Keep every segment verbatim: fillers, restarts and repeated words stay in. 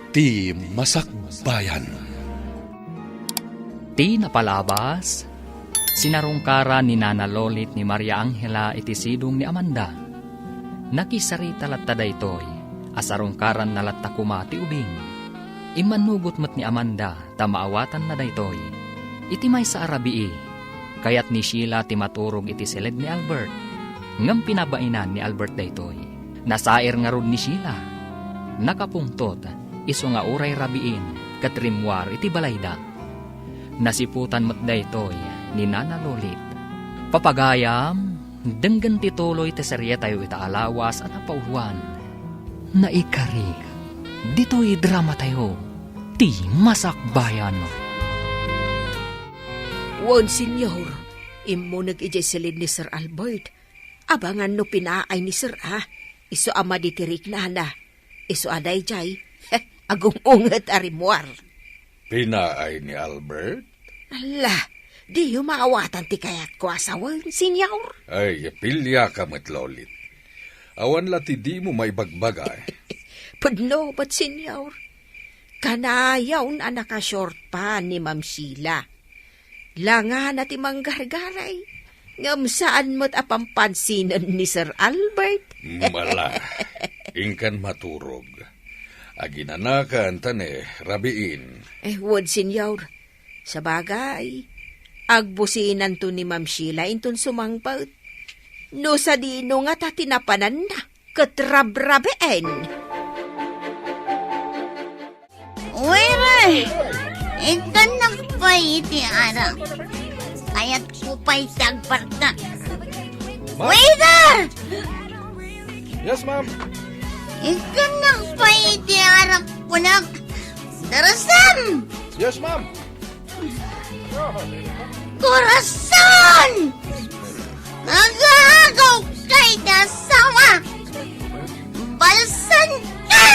Ti Masakbayan. Ti napalabas, sinarungkaran ni Nana Lolit ni Maria Angela iti sidong ni Amanda. Nakisarita latta daytoy, a sarungkaranna latta koma ti ubing. Immannugot met ni Amanda ta maawatanna daytoy. Iti maysa a rabii, kayat ni Sheila ti maturog iti siled ni Albert. Ngem pinabainan ni Albert daytoy. Nasair ngarud ni Sheila. Nakapungtot, isu nga uray rabiin ket rimmuar iti balayda. Nasiputan met daytoy ni Nana Lolit. Papagayam, denggen ti tuloy ti serietayo ita a lawas a napauloan. Naikari, ditoy dramatayo, Ti Masakbayan. Wen, Senyor, immuneg idiay siled ni Sir Albert. Abangan no pinaay ni Sir a, isu a madi ti riknana. Isu a daydiay, agung-unget a rimmuar. Pinaay ni Albert? Ala, diyo maawatan ti kayatko a sawen, Senyor. Ay, piliaka met, Lolit. Awan la ti dimo maibagbaga, eh. Pudno met, Senyor. Kanayon a naka-short pa ni Ma'am Sheila. Langana ti manggargaray, ngem saan met a pampansinen ni Sir Albert. Mala, inkan maturog. Aginanakan ta ne, rabiin. Eh, wen, Senyor. Sabagay, agbusinanto ni Ma'am Sheila inton sumangpet. No sadino ngata ti napananna ket rabrabiin. Waiter! Ikkannak pay iti arak. Kayatko pay ti agpartak. Ma'am? Waiter! Yes, ma'am. Ikkannak pay iti arak, kunak. Darasam! Yes, ma'am. Corazon! Agaagaw kay ti asawa! Balsan ka!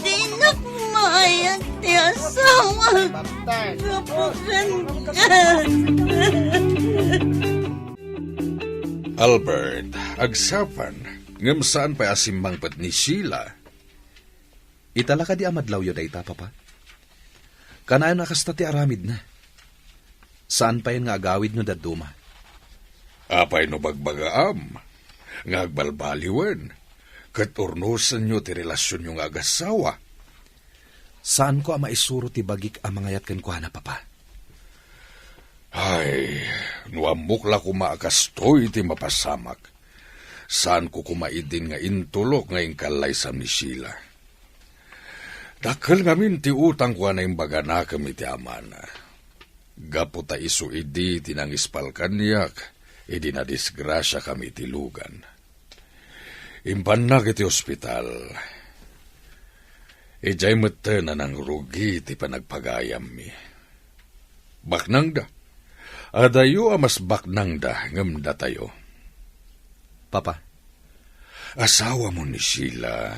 Dinak maayat ti asawa! Kapukan ka! Albert, agsapa, ngem saan pay a simmangpet ni Sheila. Ita la kadi a madlawyo dayta, Papa? Kanayon a kasta ti aramidna. Saan payen nga agawid no dadduma. Apay no bagbagaam nga agbalbaliwen ket urnosenyo ti relasionyo nga agassawa? Saanko a maisuro ti bagik a mangayat kenkuana, Papa. Ay, no ammok la koma a kastoy ti mapasamak, saanko koma idin nga intulok nga inkallaysam ni Sheila. Dakkel ngamin ti utangko a naimbaganakem iti amana. Gapu ta isu idi ti nangispal kaniak idi nadisgrasiakami iti lugan. Impannak iti ospital. Idiay metten a nangrugi ti panagpagayammi. Baknangda. Adayo a mas baknangda ngem datayo. Papa. Asawamo ni Sheila,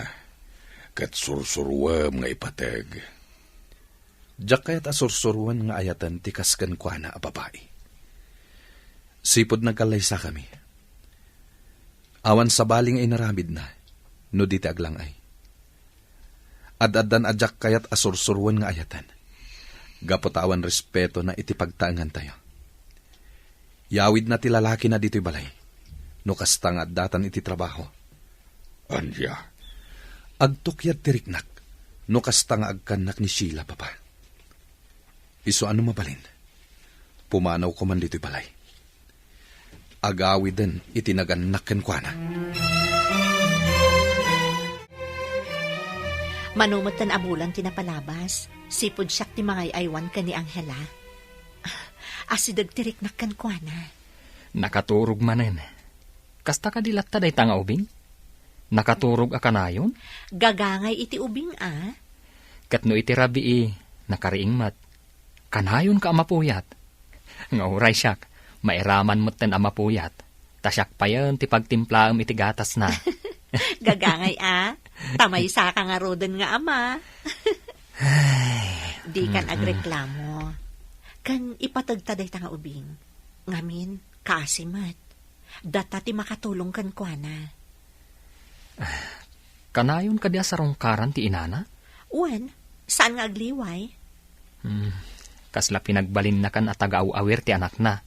ket sursuruem nga ipateg. Diak kayat a sursuroen nga ayaten ti kas kenkuana a babai. Sipud nagkallaysakami, awan sabali nga inaramidna no di ti aglang-ay. Ad-addan a diak kayat a sursuroen nga ayaten, gapu ta awan respetona iti pagtaengantayo. Yawidna ti lalakina ditoy balay, no kasta nga addatan iti trabaho. Ania? Agtukyad ti riknak, no kasta nga agkannak ni Sheila, Papa. Isu a no mabalin, pumanawko man ditoy balay. Agawiden iti nagannak kenkuana. Mano metten a bulan ti napalabas, sipud siak ti mangay-aywan ken ni Angela. Asideg ti riknak kenkuana. Nakaturog manen. Kasta kadi latta dayta nga ubing? Nakaturog a kanayon? Gagangay iti ubing a. Ket no iti rabii, nakariing met. Kanayonka a mapuyat. Nga uray siak, mairaman metten a mapuyat. Ta siak payen ti pagtimplaem iti gatasna. Gagangay a, ta maysaka ngaruden nga ama. Ay. Dikan agreklamo. Ken ipategta dayta nga ubing. Ngamin, kaasi met. Data ti makatulong kenkuana. Kanayon kadi a sarungkaran ti inana? Wen, saan nga agliway? Hmm, kasla pinagbalinnakan a taga-aw-awir ti anakna.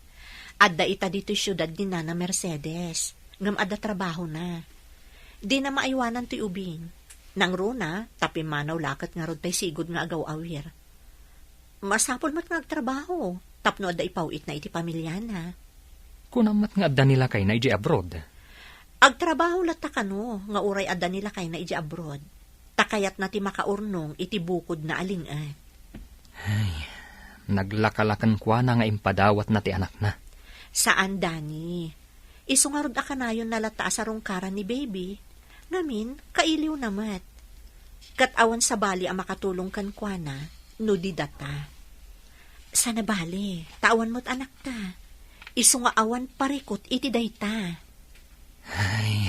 Adda ita ditoy siudad ni Nana Mercedes, ngem adda trabahona. Dina maaywanan toy ubing. Nangruna, ta pimmanaw la ket ngarud pay sigud nga agaw-awir. Masapul met nga agtrabaho, tapno adda ipaw-itna iti pamiliana. Kunam met nga adda ni lakayna idiay abroad. Agtrabaho latta kano nga uray adda ni lakayna idiay abroad, ta kayatna ti makaurnong iti bukodna a ling-et. Ay, naglakalaken kuana nga impadawatna ti anakna. Saan, Dani. Isu ngarud a kanayonna latta a sarungkaran ni baby. Ngamin, kailiwna met. Ket awan sabali a makatulong kenkuana no didata. Saan a bale, ta awan met anakta. Isu nga awan parikut iti dayta. Ay,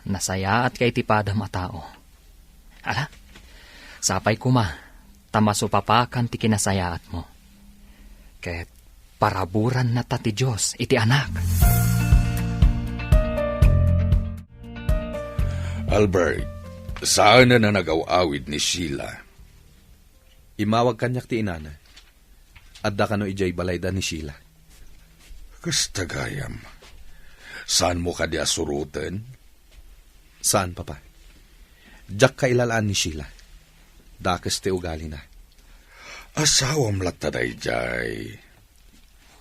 nasayaatka iti padam a tao. Ala, sapay koma, ta masupapakan ti kinasayaatmo. Ket paraburanna ta ti Dios iti anak. Albert, saanen a nagaw-awid ni Sheila. Immawag kaniak ti inana. Adda kano idiay balayda ni Sheila? Kasta gayam. Saanmo kadi a suroten? Saan, Papa. Diak kailalaan ni Sheila. Dakes ti ugalina. Asawam latta daydiay.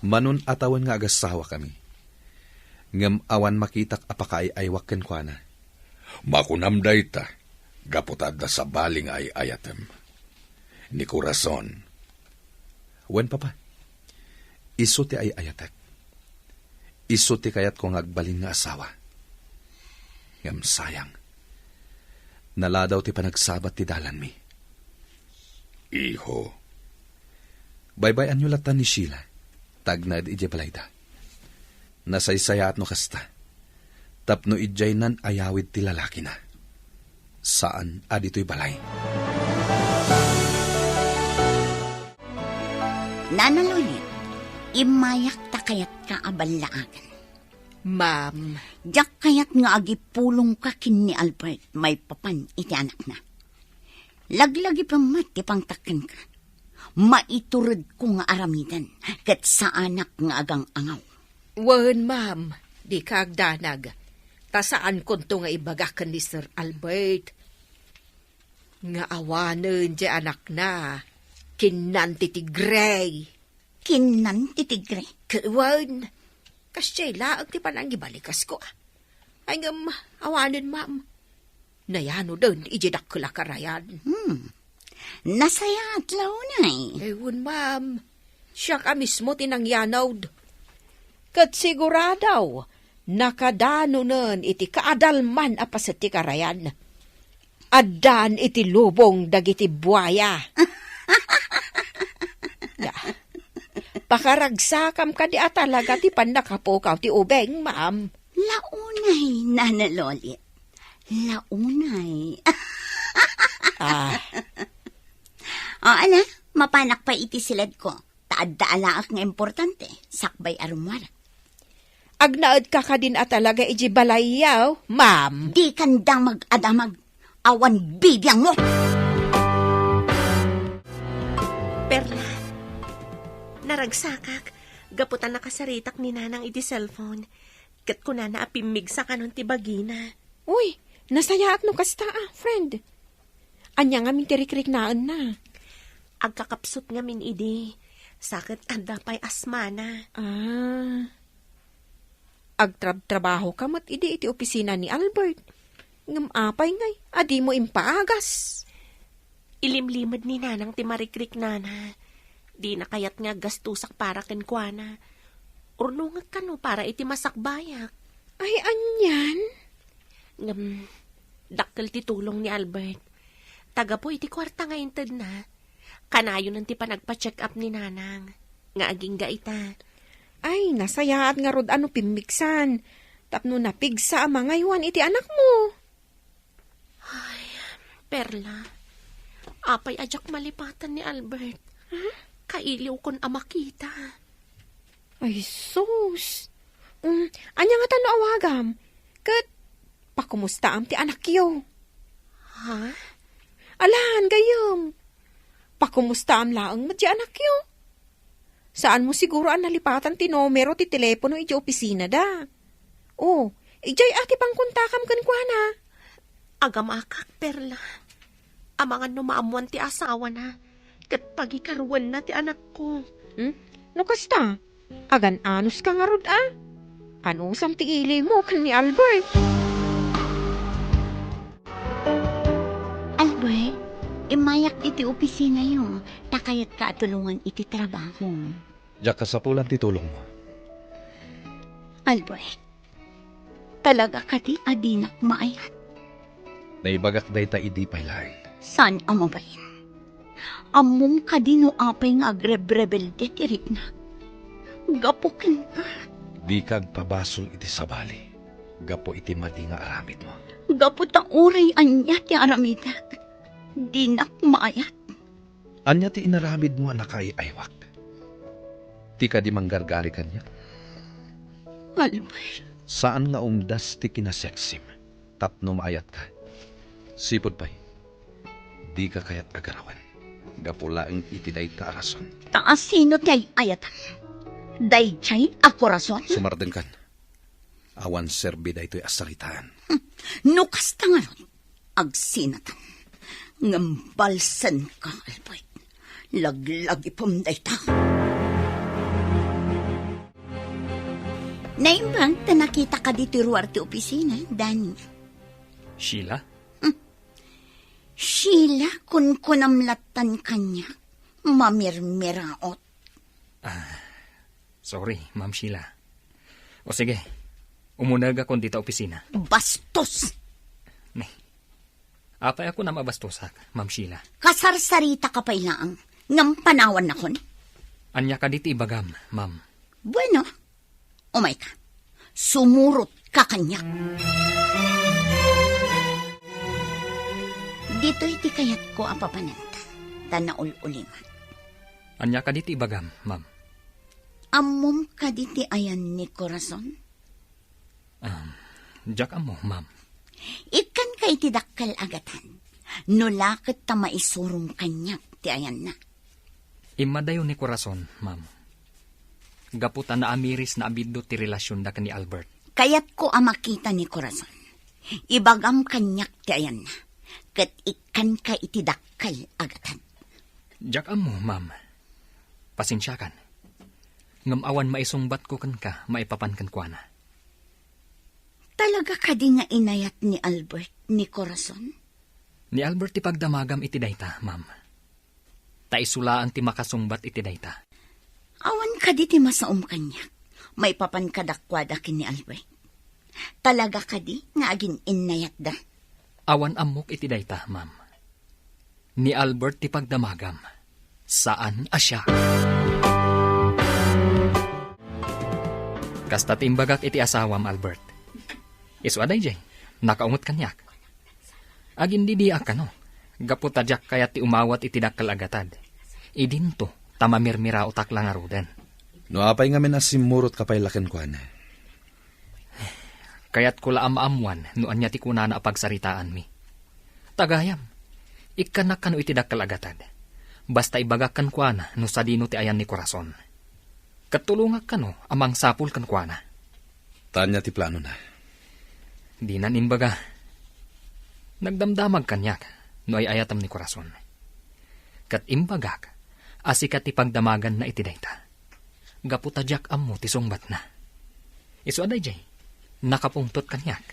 Manon a tawen nga agasawakami. Ngem awan makitak a pakaay-aywak kenkuana. Makunam dayta, gapu ta adda sabali nga ay-ayatem. Ni Corazon. Wen, Papa. Isu ti ay-ayatek. Isu ti kayatko nga agbalin nga asawa. Ngem sayang. Naladaw ti panagsabat ti dalanmi. Iho. Baybay-anyo latta ni Sheila, ta agnaed idiay balayda. Nasaysayaat no kasta. Tapno idiay nan-ayawid ti lalakina. Saan a ditoy balay. Nana Lolit, immayak ta kayatka a ballaagan. Ma'am. Diak kayat nga agipulongka ken ni Albert maipapan iti anakna. Laglagipem met ti pangtakkenka. Maituredko nga aramiden, ket saanak nga agang-angaw. Wen, ma'am, dika agdanag. Ta saankonto nga ibaga ken ni Sir Albert nga awanen ti anakna, kinnan ti tigre. Kinnan ti tigre? Ket wen, kasdiay laeng ti panangibalikas ko, a. Ay, ngem, awanen, ma'am. Nayanoden iti dakkel a karayan. Hmm. Nasayaat la unay. Eh, wen, ma'am. Siak a mismo ti nangyanod. Ket sigurado, nakadanonen iti kaadalman a paset ti karayan. Addan iti lubong dagiti buaya. Ya. Pakaragsakam kadi a talaga ti pannakapukaw ti ubing, ma'am. Launay, Nana Lolit. Launay. Ah. O, ala, mapanak pay iti siledko. Ta adda alaak nga importante, sakbay a rummuar. Agnaedka kadin a talaga iti balayyo, ma'am? Dikan damag a damag. Awan bibiangmo! Perla, naragsakak, gapu ta nakasaritak ni Nanang iti cellphone. Ket kunana a pimmigsa kanon ti bagina. Uy, nasayaat no kasta, a, friend. Ania ngamin ti rikriknaenna? Agkakapsut ngamin idi, sa ket adda pay asmana. Ah. Agtrabtrabahoka met idi iti opisina ni Albert. Ngem apay ngay a dimo impaagas? Ilimlimed ni Nanang ti marikriknana. Dina kayat nga aggastosak para kenkuana. Urnongek kano para iti masakbayak. Ay, anian? Ngem, dakkel ti tulong ni Albert. Ta gapu iti kuarta nga intedna, kanayonen ti panagpa-check-up ni Nanang nga agingga ita. Ay, nasayaat ngarud a no pimmigsan, tapno napigsa a mangaywan iti anakmo. Ay, Perla, apay a diak malipatan ni Albert? Huh? Kailiwkon a makita. Ay, sus! Um, ania ngata no awagam? Ket pakumustaam ti anakyo? Ha? Alan, gayyem. Pakumustaam laeng met ti anakyo. Saanmo siguro a nalipatan ti numero ti telepono iti opisinada. O, idiay a ti pangkontakam kenkuana. Agamakak, Perla. Amangan no maammoan ti asawana, ket pagikaruenna ti anakko. Hmm? No kasta, agan-anuska ngarud a? Anusam ti iliwmo ken ni Albert? Albert, immayak iti opisinayo, ta kayatka a tulongan iti trabaho. Diak kasapulan ti tulongmo. Albert, talaga kadi a dinak maayat? Naibagak dayta idi pay laeng. Saan a mabalin? Ammom kadi no apay nga agrebrebelde ti riknak? Gapu kenka. Dika agpabasol iti sabali gapu iti madi nga aramidmo. Gapu ta uray ania ti aramidek, dinak maayat. Ania ti inaramidmo a nakaay-aywak? Ti kadi manggargari kaniak? Albert. Saan nga umdas ti kinasexim tapno maayatka. Sipud pay, dika kayat a garawen gapu laeng iti dayta a rason. Ta asino ti ay-ayatam? Daydiay a korason? Sumardengkan. Awan serbi daytoy a saritaan. Hmm. No kasta ngarud, agsinatan. Ngem balsenka, Albert. Laglagipem dayta. Naimbag ta nakitaka ditoy ruar ti opisina, Danny. Sheila? Hmm. Sheila, kunkunam lattan kaniak. Mamirmiraot. Ah, sorry, Ma'am Sheila. O sige, umunegakon dita opisina. Bastos! Nay, apay a kunam a bastosak, Ma'am Sheila? Kasarsaritaka pay laeng, ngem panawannakon. Ania kadi ti ibagam, Ma'am? Bueno, umayka. Sumurotka kaniak. Ditoy ti kayatko a papananta, ta naul-ulimak. Ania kadi ti ibagam, Ma'am? Ammom kadi ti ayan ni Corazon? Um, diak ammo, Ma'am. Ikkanka iti dakkel a gatad. No la ket ta maisurom kaniak ti ayanna. Immadayo ni Corazon, Ma'am. Gapu ta naamiris na a biddut ti relasionda ken ni Albert. Kayatko a makita ni Corazon. Ibagam kaniak ti ayanna. Ket ikkanka iti dakkel a gatad. Diak ammo, Ma'am. Pasensiakan. Ngem awan maisungbatko kenka maipapan kenkuana. Talaga kadi nga inayat ni Albert ni Corazon? Ni Albert ti pagdamagam iti dayta, Ma'am. Ta isu laeng ti makasungbat iti dayta. Awan kadi ti masaom kaniak maipapan kadakuada ken ni Albert? Talaga kadi nga agin-innayatda? Awan ammok iti dayta, Ma'am. Ni Albert ti pagdamagam, saan a siak. Kasta ti imbagak iti asawam, Albert. Isu a daydiay, nakaunget kaniak. Agindidiak kano, gapu ta diak kayat ti umawat iti dakkel a gatad. Idinto, ta mamirmiraotak la ngaruden. No apay ngamin a simmurotka pay la kenkuana? Kayatko la a maammoan no ania ti kunana a pagsaritaanmi. Ta gayam, ikkannak kano iti dakkel a gatad. Basta ibagak kenkuana no sadino ti ayan ni Corazon. Ket tulongak kano a mangsapul kenkuana. Ta ania ti planona? Dinan imbaga. Nagdamdamag kaniak no ay-ayatam ni Corazon. Ket imbagak a sika ti pagdamaganna iti dayta. Gapu ta diak ammo ti sungbatna. Isu a daydiay, nakapungtot kaniak.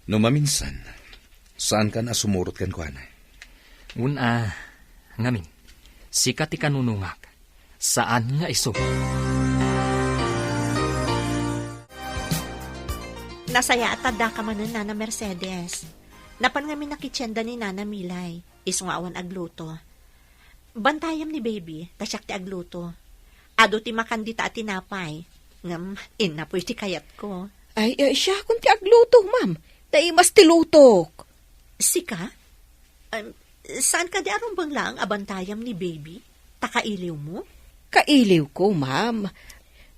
No maminsan, saankan a sumurot kenkuana? Wen a, ngamin, sika ti kanunungak, saan nga isu. Nasayaat a daka manen, Nana Mercedes. Napan ngamin a kitienda ni Nana Milay. Isu nga awan agluto. Bantayam ni baby, ta siak ti agluto. Adu ti makan dita a tinapay. Ngem, innapoy ti kayatko. Ay, ay, siakon ti agluto, ma'am. Naimas ti lutok. Sika? Em, saan kadi a rumbeng laeng a bantayam ni baby? Ta kailiwmo? Kailiwko, ma'am.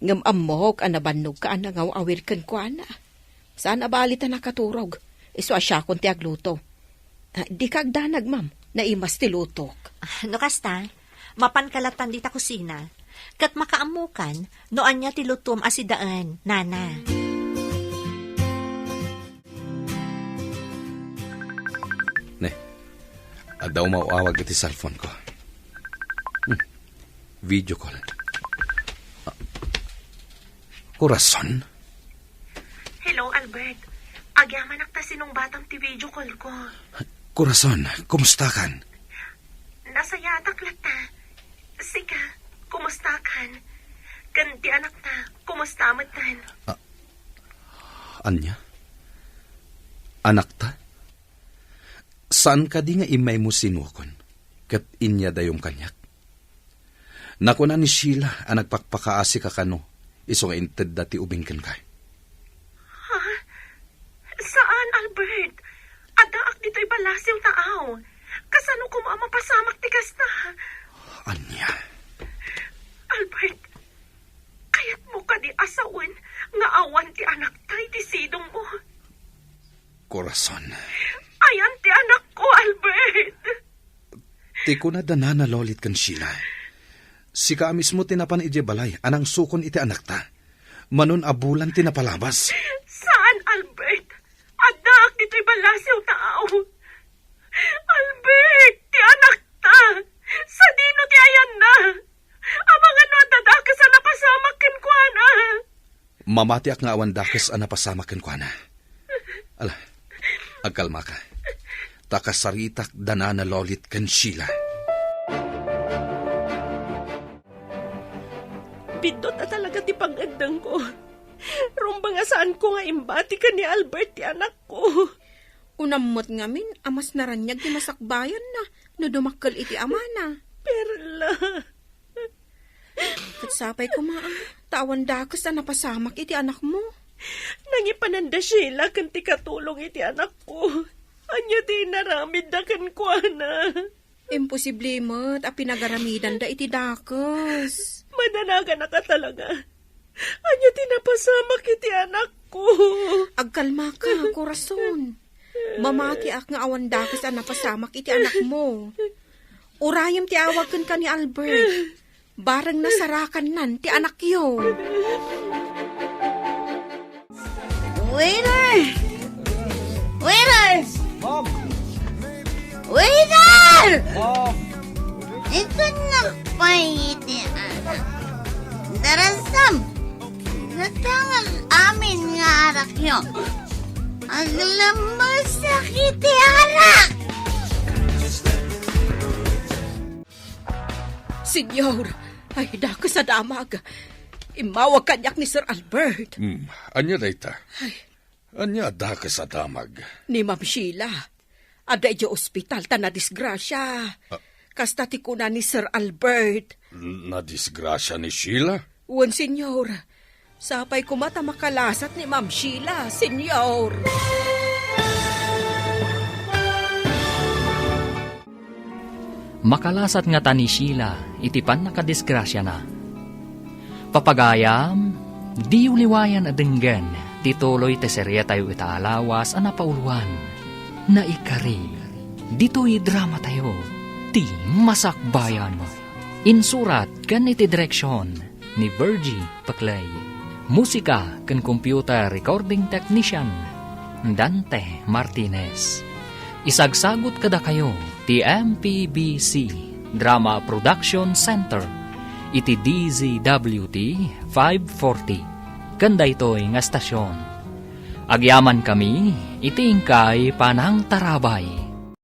Ngem ammok a nabannogka a nangaw-awir kenkuana. Saan a bali ta nakaturog. Isu a siakon ti agluto. Ah, dika agdanag, ma'am. Naimas ti lutok. Ah, no kasta, mapanka lattan dita kusina. Ket makaammokan no ania ti lutom a sidaen, nana. Ne, adda umaw-awag iti cellphone ko. Hmm. Video call. Ah. Corazon? Hello, Albert. Agyamanak ta sinungbatam ti video call ko. Corazon, kumustakan? Nasayaatak latta. Sika, kumustakan? Ken ti anakta, kumusta metten? Ah, ania? Anakta? Saan kadi nga immaymo sinuakon, ket inyadayom kaniak? Nakuna ni Sheila a nagpakpakaasika kano, isu nga intedda ti ubing kenka. Ha? Saan, Albert? Addaak ditoy balasiw taaw. Kasano koma a mapasamak ti kasta? Ania? Albert, kayatmo kadi a sawen nga awan ti anakta iti sidongmo? Corazon. Ayan ti anakko, Albert. Ti kuna da Nana Lolit ken Sheila, sika a mismo ti napan idiay balay a nangsukon iti anakta. Manon a bulan ti napalabas. Saan, Albert. Addaak ditoy balasiw taaw. Albert, ti anakta. Sadino ti ayanna? Amangan no adda dakes a napasamak kenkuana. Mamatiak nga awan dakes a napasamak kenkuana. Ala, agkalmaka. Ta kasaritak da Nana Lolit ken Sheila. Biddut a talaga ti pangngeddengko. Rumbeng a saanko nga imbati ken ni Albert ti anakko. Kunam met ngamin a mas naraniag ti masakbayanna no dumakkel iti amana. Perla. Ket sapay koma, ah, ta awan dakes a napasamak iti anakmo. Nangipanan da Sheila ken ti katulong iti anakko. Ania ti inaramidda kenkuana? Imposible met a pinagaramidanda iti dakes. Madanaganaka talaga. Ania ti napasamak iti anakko? Agkalmaka, Corazon. Mamatiak nga awan dakes a napasamak iti anakmo. Urayem ti awag kenka ni Albert. Bareng nasarakannan ti anakyo. Waiter! Waiter! Ma'am! Waiter! Ma'am! Ikan nakpay iti arak. Darasam! Natangan amin nga arakyo. Aglamusak iti arak! Senyor, ay, dakes a damag. Immawag kaniak ni Sir Albert. Hmm, ania dayta? Ay. Ania a dakes a damag? Ni Ma'am Sheila. Adda idiay ospital ta nadisgrasia. Ah. Kasta ti kuna ni Sir Albert. Nadisgrasia ni Sheila? Wen, senyor. Sapay koma ta makalasat ni Ma'am Sheila, senyor. Makalasat ngata ni Sheila iti pannakadisgrasiana. Papagayam, diyo liwayan a denggen ti tuloy ti seriatayo ita a lawas a napauluan. Naikari, ditoy dramatayo, ti Masakbayan. Insurat ken iti direksion ni Virgie Paclay. Musika ken computer recording technician, Dante Martinez. Isagsagut kadakayo ti M P B C Drama Production Center iti D Z W T five forty. Ken daytoy nga estasion, agyamankami iti inkay panangtarabay.